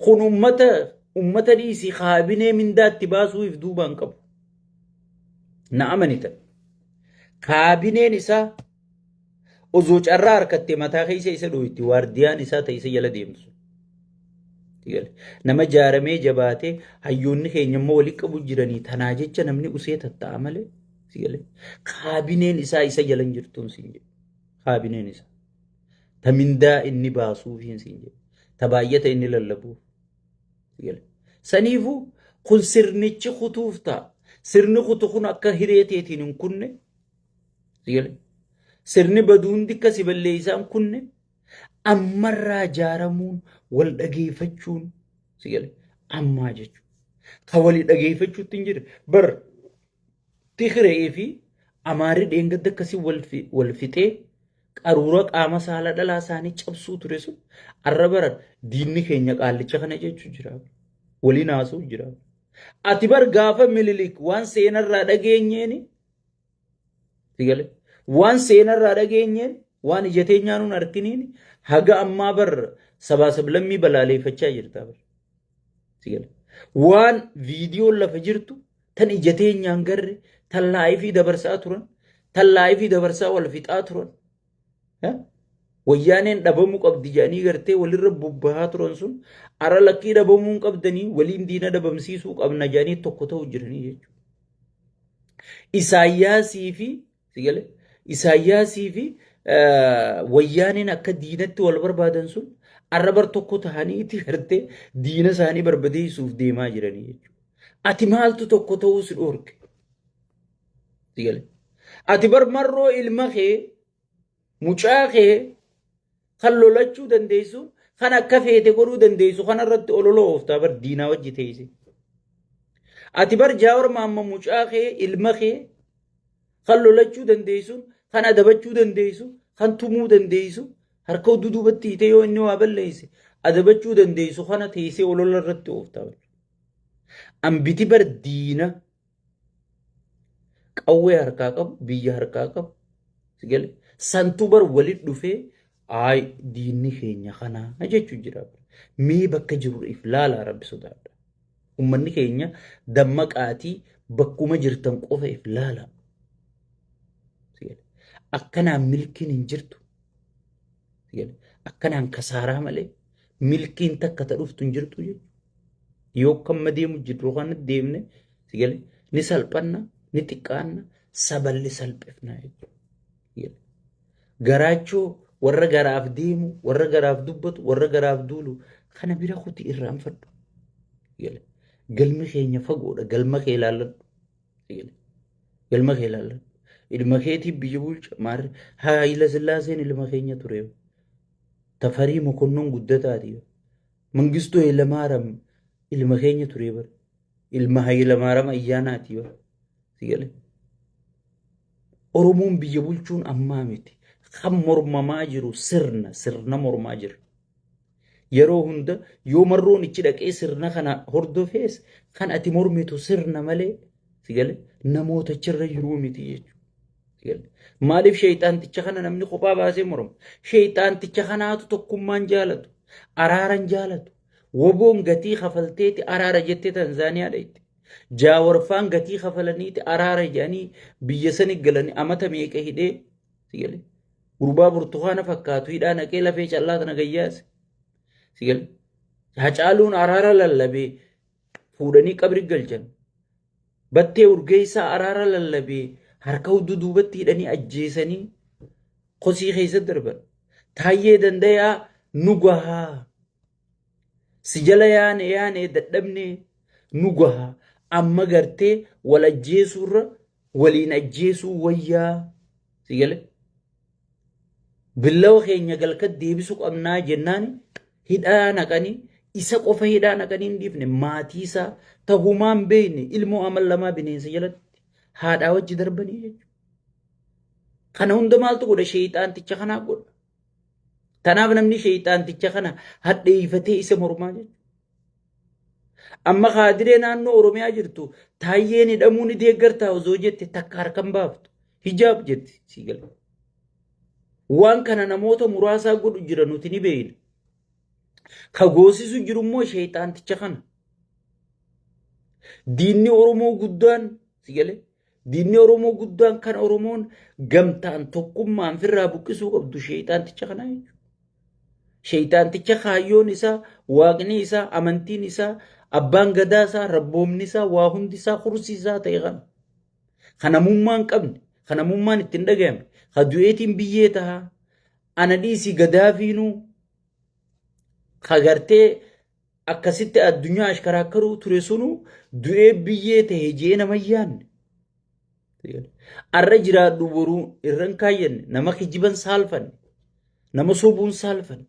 Kun ummata ummata dhiisii kaabinee mindaa itti baasuu if duubaan qabu. Na amanitan. Kaabineen isaa osoo carraa harkattee mataa keessa isa dhooyti waardiyaan isaa ta'e isa jala deemtu. Nama jaaramee jabaatee hayyoonni keenya immoo walitti qabu jiranii tanaa jecha namni usee tatta'a malee. Kaabineen isaa isa jala hin jirtuun siin jedhu. Kaabineen isaa. Ta mindaa inni baasuufiin siin jedhu. Ta baay'ata inni lallabuuf. Saniifuu kun sirnichi kutuuf ta'a. Sirni kutu kun akka hiree teetiin hin kunne. Sirni baduu hundi akka si balleessaa hin kunne. Ammarraa jaaramuun wal dhageeffachuun ammaa jechuudha. Ka walii dhageeffachuutti hin jirre bar Tigree fi Amaarri dheengadda akkasii wal fixee qaruura qaama saala dhalaa isaanii cabsuu ture sun arra bara diinni keenya qaallicha kana jechuu jira. Waliin haasuu jira. Ati bar gaafa Mililik waan seenarraa dhageenyeeni sigale waan seenarraa dhageenyeen waan ija teenyaan nun arkiniin haga ammaa bar sabaa sablammii balaaleeffachaa jirta bar. Sigale waan viidiyoon lafa jirtu tan ija teenyaan garre tan laayifii dabarsaa turan tan laayifii dabarsaa wal fixaa turan wayyaaneen dhabamuu qabdi jedhanii gartee walirra bobbahaa turan sun ara lakkii dhabamuu hin qabdanii waliin diina dhabamsiisuu qabna jedhanii tokko ta'u jiranii jechuudha. Isaayyaasii fi sigale Isaayyaasii fi wayyaaneen akka diinatti wal barbaadan sun arra bar tokko ta'anii itti gartee diina isaanii barbadeessuuf deemaa jiranii jechuudha. Ati maaltu tokko ta'uu si dhoorke? Sigale. Ati bar marroo ilma kee mucaa kee kan lolachuu dandeessu kan akka feete godhuu dandeessu kanarratti olola ooftaa bar diinaa wajji teesse. Ati bar jaawar maamma mucaa kee ilma kee kan lolachuu dandeessu kan adabachuu dandeessu kan tumuu dandeessu harka duubatti hiitee yoo inni waa balleesse adabachuu dandeessu kana teessee olola irratti ooftaa bar. Ambiti bar diina qawwee harkaa qabu biyya harkaa qabu sigale santuu bar walit dhufee aay diinni keenya kanaa jechuu jira. Mee bakka jiru if laalaa rabbi sodaadha. Ummanni keenya dammaqaatii bakkuma jirtan qofa if laalaa. Akkanaan milkiin hin jirtu. Akkanaan kasaaraa malee milkiin takka ta dhuftu hin jirtu jechuudha. Yoo kamma deemu jirru kana deemne sigale ni salphanna ni xiqqaanna saballi salphifna jechuudha. Garaachoo warra garaaf deemu warra garaaf dubbatu warra garaaf duulu kana bira kuti irraanfadhu. Galmi keenya fagoodha galma kee ilaalladhu. Galma kee ilaalladhu. Ilma keetiif biyya bulcha maarri Haayila Sillaaseen ilma keenya ture. Tafarii Mokonnon Guddataati. Mangistuu Hayilamaariyaam ilma keenya ture bara. Ilma Hayilamaariyaam Ayyaanaati bara. Sigale. Oromoon biyya bulchuun ammaa miti. Kan mormamaa jiru sirna sirna mormaa jira. Yeroo hunda yoo marroon ichi dhaqee sirna kana hordofees kan ati mormitu sirna malee sigale namoota achirra jiruu miti jechuudha. Maaliif sheeyxaanticha kana namni kophaa baasee morma? Sheeyxaanticha kanaatu tokkummaan jaalatu, araaran jaalatu. Woboon gatii kafalteeti araara jettee Tanzaaniyaa dhayte. Jaawarfaan gatii kafalaniiti araara jedhanii biyya sani galanii amata meeqa hidhee sigale. Gurbaa burtukaana fakkaatu hidhaa naqee lafee callaa tana gayyaase. Sigale. Hacaaluun araara lallabee fuudhanii qabri galchan. Battee Urgeessaa araara lallabee harka hudduu duubatti hidhanii ajjeesanii kosii keessa darban. Taayyee Dandayaa nu gahaa. Si jala yaane yaane dadhabne nu gahaa. Amma gartee wal ajjeesuurra waliin ajjeesuu wayyaa. Si gale? Billawa keenya galka deebisuu qabnaa jennaan hidhaa naqanii isa qofa hidhaa naqanii hin dhiifne maatii isaa tahumaa hin beekne ilmoo amal lamaa bineensa jalatti haadhaa wajji darbanii jechuudha. Kana hunda maaltu godha sheeyxaanticha kanaa godha. Tanaaf namni sheeyxaanticha kana hadheeyfatee isa mormaa jechuudha. Amma kaadiree naannoo Oromiyaa jirtu taayyeen hidhamuu ni deeggartaa osoo jette takka harkan baaftu. Hijaab jetti sii gala. Waan kana namoota muraasaa godhu jira nuti ni beekna. Ka goosisu jiru immoo sheeyxaanticha kana. Diinni Oromoo guddaan si galee diinni Oromoo guddaan kan Oromoon gamtaan tokkummaan firraa buqqisuu qabdu sheeyxaanticha kana jechuudha. Sheeyxaanticha kaayyoon isaa, waaqni isaa, amantiin isaa, abbaan gadaa isaa, rabboomni isaa, waa hundi isaa, kursi isaa ta'e kana. Kan namummaa hin qabne, kan namummaan itti hin dhagayamne, ka du'eetiin biyyee tahaa, ana dhiisii gadaafiinuu, ka gartee akkasitti addunyaa ashkaraakkaruu ture sunuu du'ee biyyee ta'e jee nama hin yaanne. Arra jiraadhu boruu irra hin kaayyanne nama kijiban saalfanne nama sobuun saalfanne.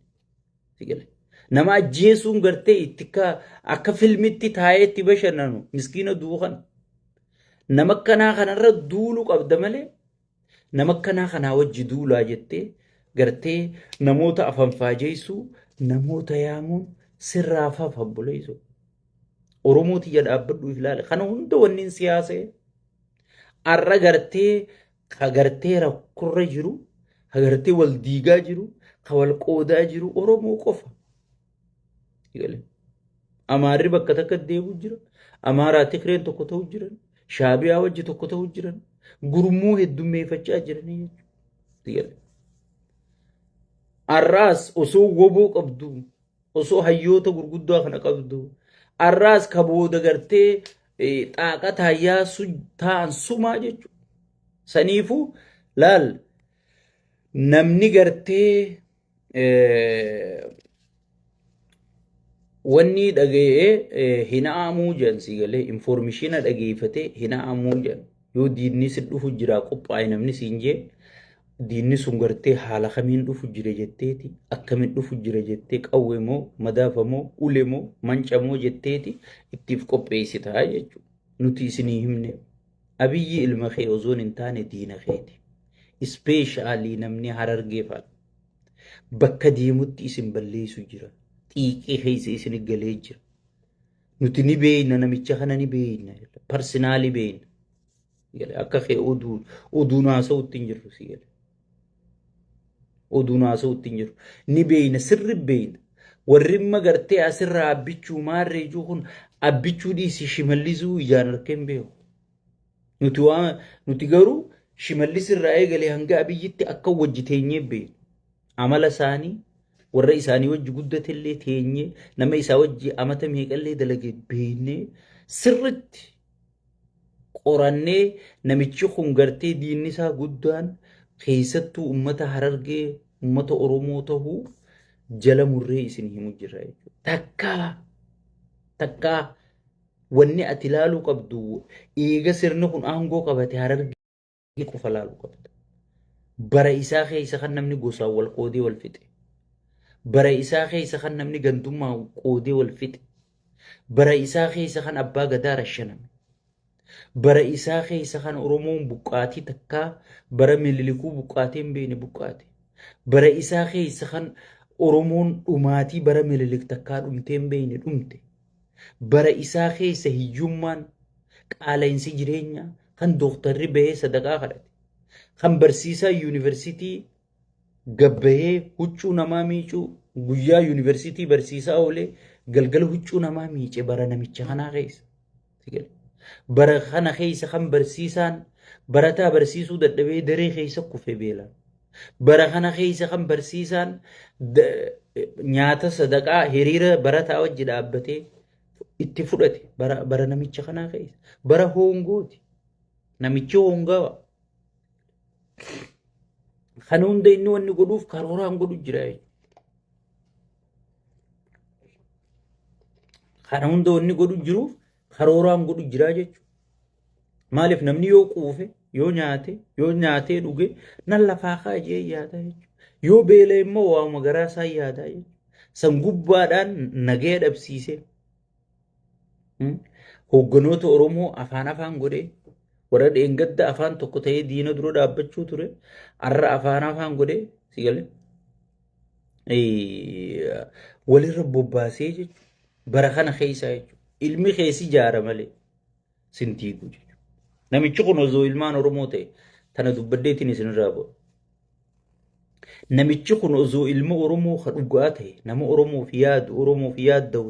Nama ajjeesuun gartee itti akka filmitti taa'ee itti bashannanu miskiina du'u kana. Nama akkanaa kanarra duulu qabda malee Nama akkanaa kanaa wajji duulaa jettee gartee namoota afanfaajeessuu namoota yaamuun sirraa fafa obboleessoo. Oromoo tiyya dhaabbadhu if ilaali. Kana hunda wanni siyaasee har'a gartee ka gartee rakkorra jiru, ka gartee wal diigaa jiru, ka wal qoodaa jiru Oromoo qofa. Amaarri bakka takka deebi'u jira. Amaaraa Tigreen tokko ta'u jiran. Shaabiyaa wajji tokko ta'u jiran. Gurmuu heddummeeffachaa jiranii jechuudha. Har'aas osoo woboo qabdu, osoo hayyoota gurguddaa kana qabdu, har'aas ka booda gartee xaaqa taayyaa taa'an sumaa jechuudha. Saniifuu laal namni gartee Wanni dhaga'ee hin ha'amuu jedhan si galee informishiina dhageeffatee hin ha'amuu jedhan yoo diinni si dhufu jira qophaa'e namni siin jee diinni sun gartee haala kamiin dhufu jira jetteeti akkamiin dhufu jira jettee qawwee moo madaafa moo ule moo manca moo jetteeti ittiif qopheessitaa jechuudha. Nuti isinii himne Abiyyi ilma kee osoon hin taane diina keeti. Ispeeshaalii namni Harargee fa'a. Bakka deemutti isin balleessu jira. Xiiqii keessa isin galee jira. Nuti ni beeyna namicha kana ni beeyna. Parsinaalii beeyna. Akka kee oduu oduun haasa'utti hin jirru si gale. Oduun haasa'utti hin jirru. Ni beeyna sirri beeyna. Warri imma gartee asirraa abbichuu maarree jiru kun abbichuu dhiisi shimallisuu ijaan harkee hin beeku. Nuti waan nuti garuu Shimallis irraa eegalee hanga Abiyyitti akka wajji teenyee beekna. Amala isaanii warra isaanii wajji guddatellee teenyee nama isaa wajji amata meeqallee dalage beeknee sirritti qorannee namichi kun gartee diinni isaa guddaan keessattuu uummata Harargee uummata Oromoo tahuu jala murree isin himu jirra jechuudha. Takkaa takkaa Wanni ati ilaaluu qabdu eega sirni kun aangoo qabate Harargee qofa ilaaluu qabda. Bara isaa keessa kan namni gosaan wal qoodee wal fixe. Bara isaa keessa kan namni gandummaan qoodee wal fixe. Bara isaa keessa kan abbaa gadaa rashaname. Bara isaa keessa kan Oromoon buqqaatii takkaa bara Minilikuu buqqaatee hin beekne buqqaate. Bara isaa keessa kan Oromoon dhumaatii bara Minilik takkaa dhumtee hin beekne dhumte. Bara isaa keessa hiyyummaan, qaala'insi jireenyaa, kan dooktarri bahee sadaqaa kadhate, kan barsiisaa yuunivarsiitii gabbahee huccuu namaa miicuu guyyaa yuunivarsiitii barsiisaa oolee galgala huccuu namaa miice bara namicha kanaa keessa. Bara kana keessa kan barsiisaan barataa barsiisuu dadhabee daree keessa kufe beelaan. Bara kana keessa kan barsiisaan nyaata sadaqaa hiriira barataa wajji dhaabbatee itti fudhate bara namicha kanaa keessa. Bara hoongooti. Namichi hoongawa. Kana hunda inni wanni godhuuf karooraan godhu jira jechuudha. Kana hunda wanni godhu jiruuf karooraan godhu jira jechuudha. Maaliif namni yoo quufe, yoo nyaate, yoo nyaatee dhuge nan lafaa ka'a jee yaada jechuudha. Yoo beela immoo waanuma garaa isaa yaada jechuudha. San gubbaadhaan nagaya dhabsiisee hoogganoota Oromoo afaan afaan godhee warra dheengadda afaan tokko ta'ee diina dura dhaabbachuu ture har'a afaan afaan godhee si galee walirra bobbaasee jechuudha. Bara kana keessa jechuudha. Ilmi keessi jaara malee sin diigu jechuudha. Namichi kun osoo ilmaan Oromoo ta'e tana dubbaddeetiin isinirraa bu'a. Namichi kun osoo ilma Oromoo ka dhugaa ta'e, nama Oromoof yaadu, Oromoof yaadda'u.